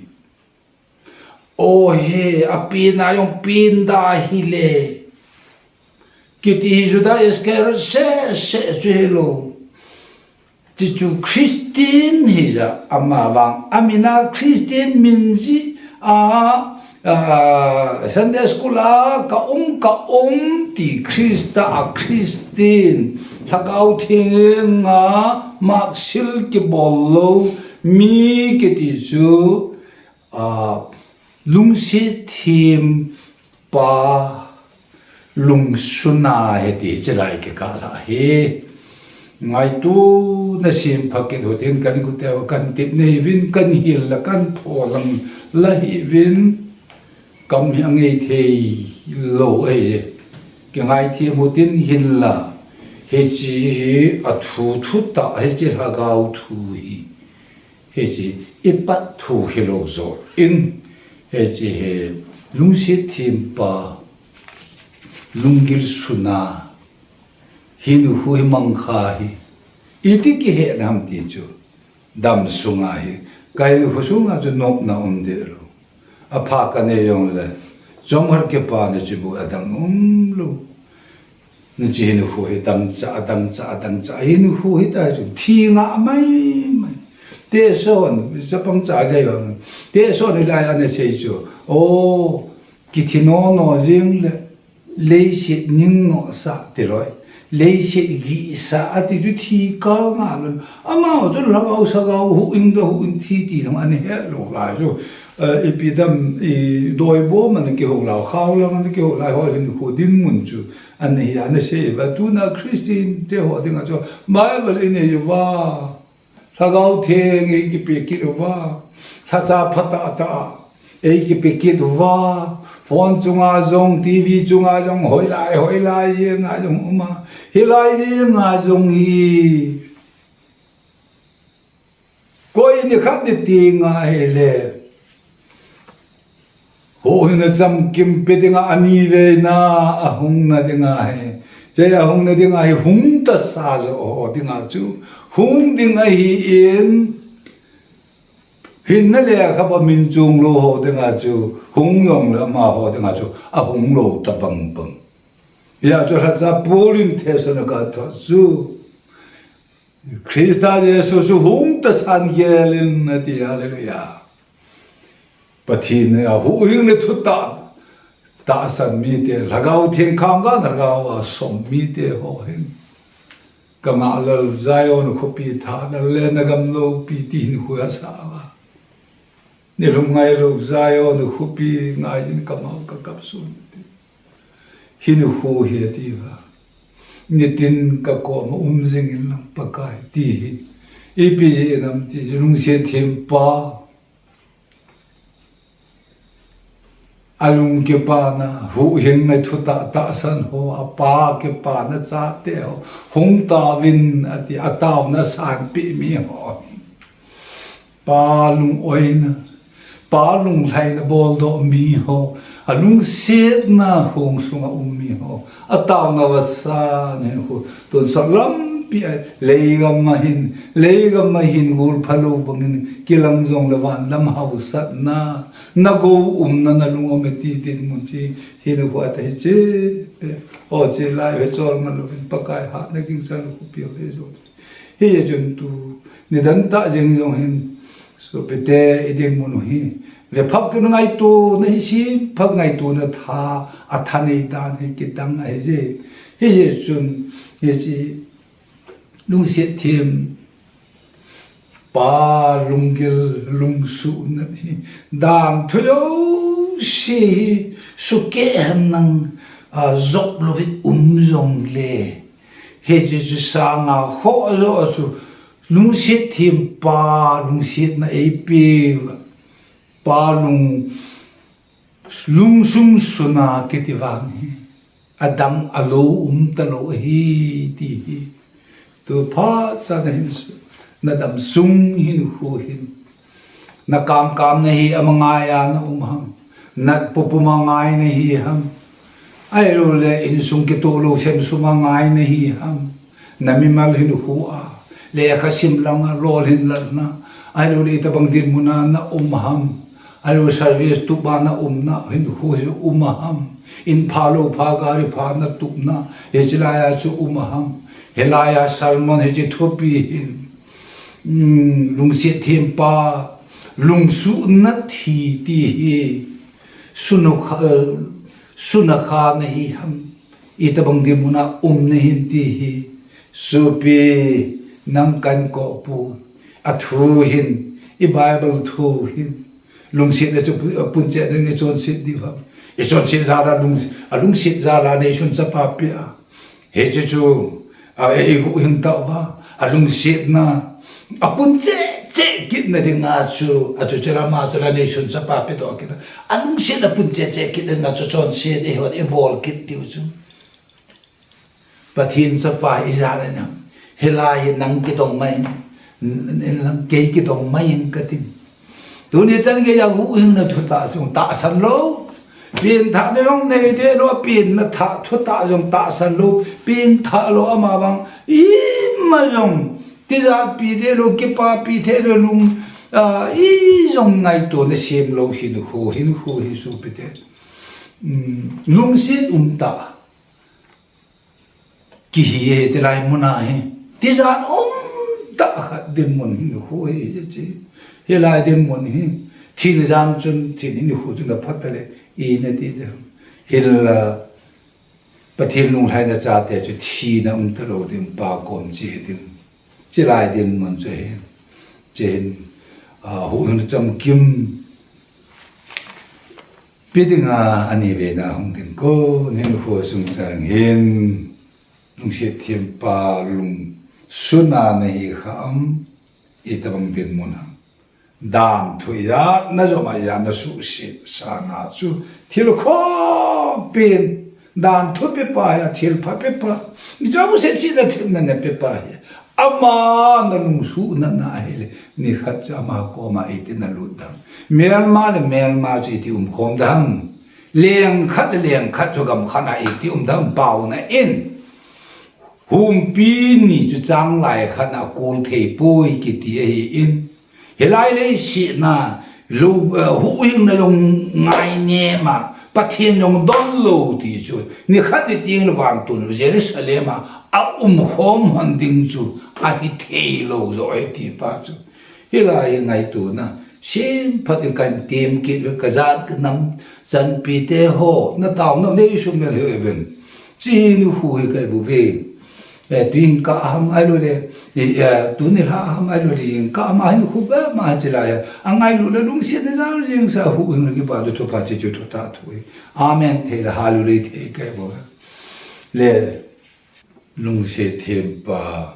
O he, apena jong penda hile. Kiti hi Juda Iscariot seh seh chu hilou. Chuchu Christian hija, amavang, amina Christian min ji a, a, Sunday school a ka um, ka um ti Christa a Christian. Lhagao Theng a maksil kibol lou mi kiti chu, a, lungset them pa lungsuna hi ti hiche lai kikah lah hi. Ngaito na sem pha kit utin kan gute kan tep nei uvin kan hil la kan pho lang la hi uvin kam hi angei thei lou ahi je. Kingai them utin hin la hiche hi athu thutah hiche lhagao thu hi. Hiche i pat thu hilou jol in, hiche hi lungset them pa, lunggil suna, hinkho hi mang kha hi, iti kihe nam ti chu, dam sunga hi, ka hinkho sunga chu nopna um deh lou. Apha kanei jongle, chomkhat kipana chu bu adang um lou. Hiche hinkho hi dangchah, dangchah, dangchah. Hinkho hi ta chu thi ngah mai mai. Teson, chapang cha gei bang. Teson hilai a ana sei chu. O, kithi nono jing le. Leiset ning nosa ti loi. Leiset gihsa ati chu thi kal ngah lou. Amaho chu lhagao sagao huhhing le huhhing thi ti jong ana het lou lai chu. Eh, ipi dam, i doibo man kihou lai, khao lam man kihou lai, ho hinkho dinmun chu. Ana hi, ana sei uva, tuna Christian te ho dinga chu, Bible inei uva, Lhagao Theng eikipe kit uva, lhacha phatah tah, eikipe kit uva, phone chunga jong, TV chunga jong, hoilai, hoilai, jenga jong uma, hilai jenga jong hi. Koi nikhat ni ti nga hile. Huhhingna chamkimpi dinga ani veina ahungna dinga hi. Hiche ahungna dinga hi hung tasa jo ho dinga chu. Hung ding ahin. Hinna le khapa min chung lou ho dinga chu. Hung jongle amaho dinga chu. Ahung lou ta bang bang. Hijeh chun lhacha Paul in Thessalonica a thot chu. Christa Jesu chu hung tasan gel in ati, hallelujah. Pathen a huhhingna thutah, tahsan mite, Lhagao Theng kham ga Lhagao a som mite ho hin. Ka ngah lal Zion khopi tha lal le na gam loupi ti hinkho a sa a. Nilhum ngailou Zion khopi ngai in ka mau ka kap sun ti. Hinkho hi ati uva. Nitin ka koma um jing in lang Pakai ti hi. Ipi jeh ham ti lungset them pa. Alung kipana, huhhingna thutah tahsan ho, apa kipana chate ho. Hung tauvin ati, ataona sanpeh mi ho. Pa lungoina, pa lunglhaina boldoh mi ho, alungsetna hung sunga um mi ho, ataona vasan hinkho, tonsot lam pi a, leigam a hin, leigam a hin gul phalou bangin, kilang jongle van lam hausatna, na gou umna, na lung um e ti dinmun chu hin hua ta hi che, o che lai ve chol ngal louvin, Pakai hatna ging sa lou pi ve jo. Hijeh chun tuni dan tah jeng jong hin, sopite, i dinmun u hi, ve phak kit u ngaito na hi, sim phak ngaito na tha, a thanei dan hi kidang ahi je. Hijeh chun, hiche lungset them pa lunggil lungsuh nat hi, dan thu jouse hi sukeh hen lang, a, jop louvin um jongle, hiche chu sanga khoh joh a chu lungset them pa lungsetna eipeh, pa lung, lungsung suna kiti vang hi, adang alou um talou ahi ti hi. Tu phat cha na hin, na dam sung hin khu hin, na kam kam na hi ama ngai a na um ham, na pupum a ngai na hi ham, ahilouleh insung kitoh lou sem sum a ngai na hi ham, na mimal hin khu a, lekha sim lang a, lolhin lang na, ahilouleh itobang dinmun a na um ham, ahilou service tup a na umna hin khu hi um a ham, in pha lou pha, gari pha na tupna, hiche lai a chu um a ham, hilai a sermon hiche thupi hin, um, lungset them pa lungsuh nat hi ti hi, suna kha, suna kha na hi ham, itobang dinmun a um na hin ti hi, sopi, nang kan ko pu, a thu hin, i Bible thu hin, lungsetna chu pu-, puncheh ding i chonset diu ham. I chonset jal a lung-, a lungset jal a neisun chapa pe a. Hiche chu, a, eihuhhing tauva, a lungsetna, a puncheh cheh kitna dinga chu, a chu chela ma chela neisun chapa pe doh kit a. A lungsetna puncheh cheh kit dinga chu chonset eihon i bol kit diu chu. Pathen chapa i jal a na. Hilai hi nang kidong mai, n-, n-, lang kei kidong mai ing katin. Tuni chan geiya huhhingna thutah jong tahsan lou. Pengthahna jong nei deh lou, pengthah thutah jong tahsan lou. Pengthah lou ama vang ima jong tijatpi deh lou, kipapi thei lou, lung, a, ijong ngaito na sem lou hin khu, hin khu hi sopite. Um, lungset um tah kihi e, hiche lai mun a hi. Tijat um tah khat dinmun hin khu hi, hiche. Hilai dinmun hi. Thina jan chun, thin hin khu chun aphat tale, ina ti de. Hila, Pathen lunglhaina chate chu thina um talou ding pa kom che ding. Chilai dinmun chu hi. Che hin, a, huhhing chamkim pi dinga ani veina hung ding ko, hin khu sung sang hin, lungset them pa lungsuna na hi kha am, itobang dinmun ham. Dan thu ijat na jom a ijat na suhset sanga chu thil khopin, dan thu pepa hi, thil pha pepa. Ijouse chihna thil na ne pepa hi. Ama na lungsuh na na hile, nikhat chu ama koma iti na lut dam. Melma le melma chu iti umkhom dam. Leng khat le leng khat chu gam khat a iti um dam, pauna in. Humpi ni chu changlai khat a kol thei poi kiti ahi in. Hilai leiset na, lu, eh, huhhingna jong ngainem a, Pathen jong don lou ti chu, nikhat ni teng le vantun Jerusalem a, a umkhom hon ding chu, ahi thei lou jo e ti pa chu. Hilai hi ngaito na, sim phat in kan tem kit ve ka jat ka nam, chanpi te ho, na tao na nei sum mel he even. Chi ni hu hi kai bu ve. Eh, tuin ka ham ai lo le, eh, eh, tuni lha ham ai lo le, jing ka ham ai nu khu ba ma chi la ya. Angai lu le lungset na jal jing sa hu hing ki pa tu tu pa chi tu tu ta tu. Amen. Thei la ha lu le thei kai bo. Le lungset them pa,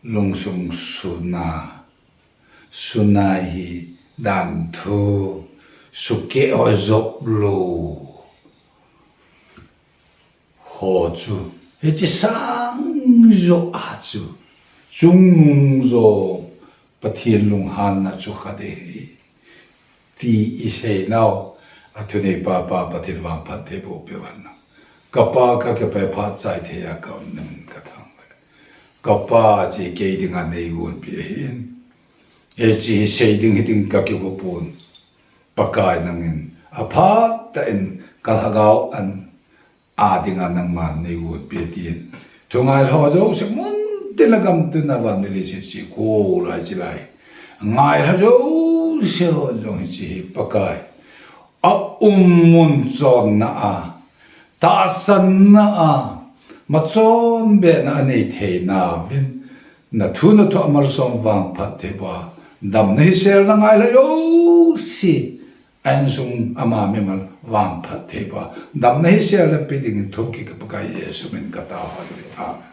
lungsung suna, suna hi dan thu, sukeh ho jop lo. Ho chu, hiche sang jo a chu, chungnung jo Pathen lunghanna chu kha de hi, ti i sei nau, a thunei pa pa Pathen vangphat thei boh peh uhen. Ka pa ka kipe phat chai thei a ka um ning ka thang. Ka Pa, hiche kei dinga nei gonpeh ahin, hiche hi sei ding hiding kakigo pon. Pakai, nangin aphat tah in ka lhagao an a dinga nangman nei gonpeh, tin thungailha jouse mun tin le gam tin a van le leiset chu kho lai chi lai, ngailha jouse hon jong hiche hi Pakai, a um mun chonna a, tahsanna a, machon behna a nei theina uvin, na thu na thu a malsom vangphat thei uva, damna hiselna ngailha jouse a insung ama mimal vangphat thei uva, damna hiselna pe dingin thokit ka Pakai Jesu min ka taohoi uve. Amen.